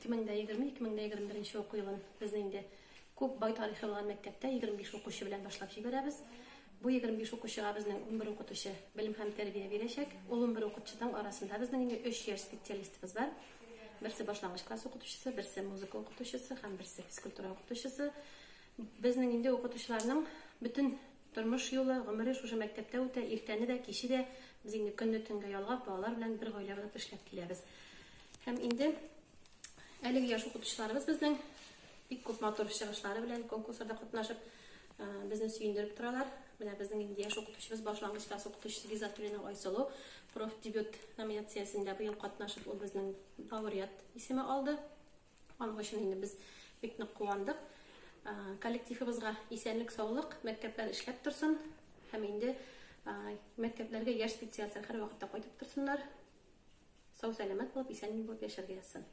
2020-2021 уку елын безнең инде күп бай тарихы булган мәктәптә 25 укучы белән башлап җибәрәбез. Бу 25 укучыга безнең 11 укытучы белем һәм тәрбия бирәчәк. Ул 11 укытучының арасында безнең инде 3 яшь специалистыбыз бар. Берсе башлангыч класс укытучысы, берсе музыка укытучысы һәм берсе физкультура укытучысы. Безнең инде укытучыларның бөтен тормыш юлы, гомере шушы мәктәптә үтә, иртәне дә, киче дә без инде көнне төнгә ялгап, балалар белән бер гаилә булып эшләп киләбез. Һәм инде әлеге яшь укытучыларыбыз безнең бик күп матур чыгышлары белән конкурсларда катнашып, безне сөендереп торалар. Менә безнең инде яшь укытучыбыз, башлангыч класс укытучысы Гизатуллина Айсылу профдебют номинациясендә быел катнашып, ул безнең лауреат исеме алды. Аның өчен инде без бик нык куандык. Коллективыбызга исәнлек, саулык, мәктәпләр эшләп торсын һәм инде мәктәпләргә яшь специалистлар һәрвакытта кайтып торсыннар. Сау-сәламәт булып, исән булып яшәргә язсын.